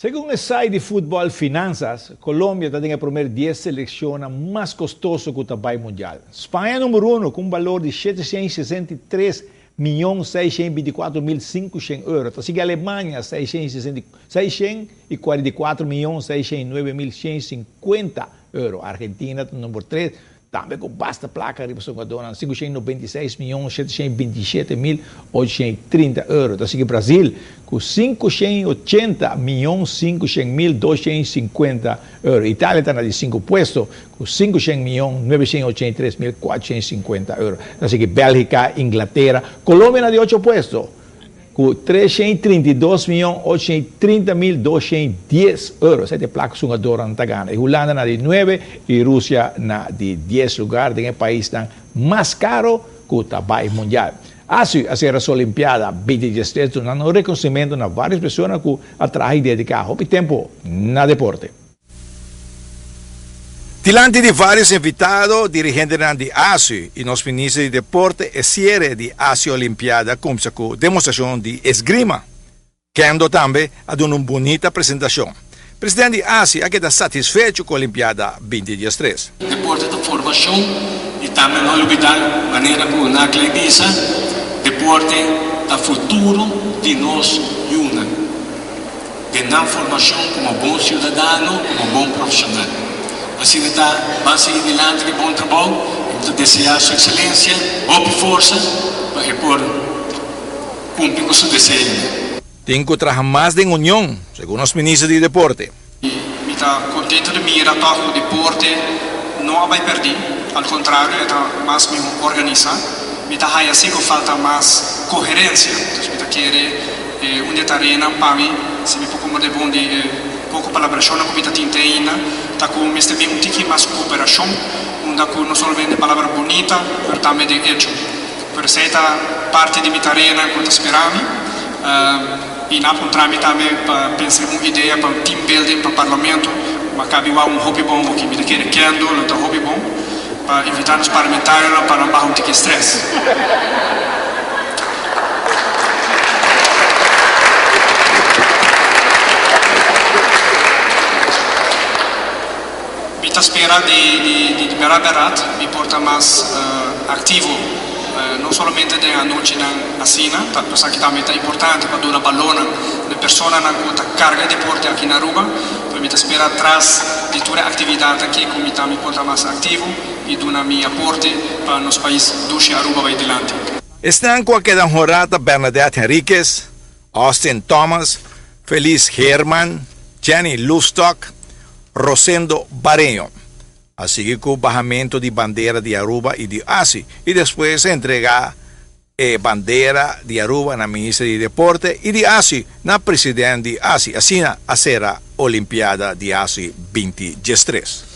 Segun e site di futbòl Finanzas, Colombia ta den e promer dies selekshonnan mas kostoso ku ta bai mundial. Spaña number uno ku un balor di 763 miyon 624 mil 500 euro. Ta sigui Alemania 644 miyon 609 mil 150 euro. Argentina ta number 3 tambe ku basta plaka riba su hungadónan, 596 miyon 727 mil 830 euro. Ta sigui Brasil ku 580 miyon 500 mil 250 euro. Italia ta na di 5 puesto ku 500 miyon 983 mil 450 euro. Ta sigui Bélgika, Inglatera, Colombia na di 8 puesto ku 332 miyon 830 mil 210 euro. Esei ta e plaka ku hungadónan ta gana. I Hulanda na di 9 i Rusia na di 10 lugá den e paisnan mas karo ku ta bai mundial. ASU a sera su Olimpiada 2013 dunando rekonosementu na vários persona ku a traha i dediká hopi tempu na deporte. Dilanti di vários invitado, dirigentenan di ASU i nos minister di deporte, e siere di ASU Olimpiada a kuminsá ku demostrashon di esgrima. Kendo tambe a duna un bunita presentashon. Presidente di ASU a keda satisfecho ku Olimpiada 2013. Deporte ta formashon i tambe no lubidá manera ku Nakley bisa, deporte ta futuro di nos yunan den nan formashon komo bon siudadano, komo bon profeshonal. Asina ta, ban sigui dilanti ku e bon trabou i mi ta deseá su ekselensia hopi forsa pa e por kumpli ku su deseonan. Tin ku traha mas den union, segun nos minister di deporte. Mi ta kontentu di mira tòg ku deporte no a bai pèrdí, al kontrario e ta mas mihó organisá. Mi ta haña si ku falta mas koherensia, dus mi ta kere un di e tareanan pa mi, si mi por komprendé bon di e poko palabrashonnan ku mi ta tin te ainda, ta ku mester bin un tiki mas kooperashon, unda ku no solamente palabra bunita, pero tambe den echo. Pero esei ta parti di mi tareanan ku ta spera mi. I nan a puntra mi tambe pa pensa riba un idea pa un team building pa parlamento. Ma kabi wou un hopi bon oki. Mi ta kere kendo lo ta hopi bon pa invita nos parlamentarionan pa nan baha un tiki stress. Mi ta spera di di bèrdat bèrdat mi por ta mas aktivo, no solamente den anochinan asina, ta esaki tambe ta importante pa duna balornan na e personanan ku ta karga e deporte aki na Aruba, pero mi ta spera tras di tur e aktividat aki ku mi tambe por ta mas aktivo i duna mi aporte pa nos pais dushi Aruba bai dilanti. Esnan ku a keda honrá ta Bernadette Henriquez, Austin Thomas, Feliz Herman, Jenny Loefstok, Rosendo Bareño. A sigui ku bahamento di bandera di Aruba i di ASI i despues a entregá e bandera di Aruba na Minister di Deporte i di ASI na President di ASI. Asina a sera Olimpiada di ASI 2013.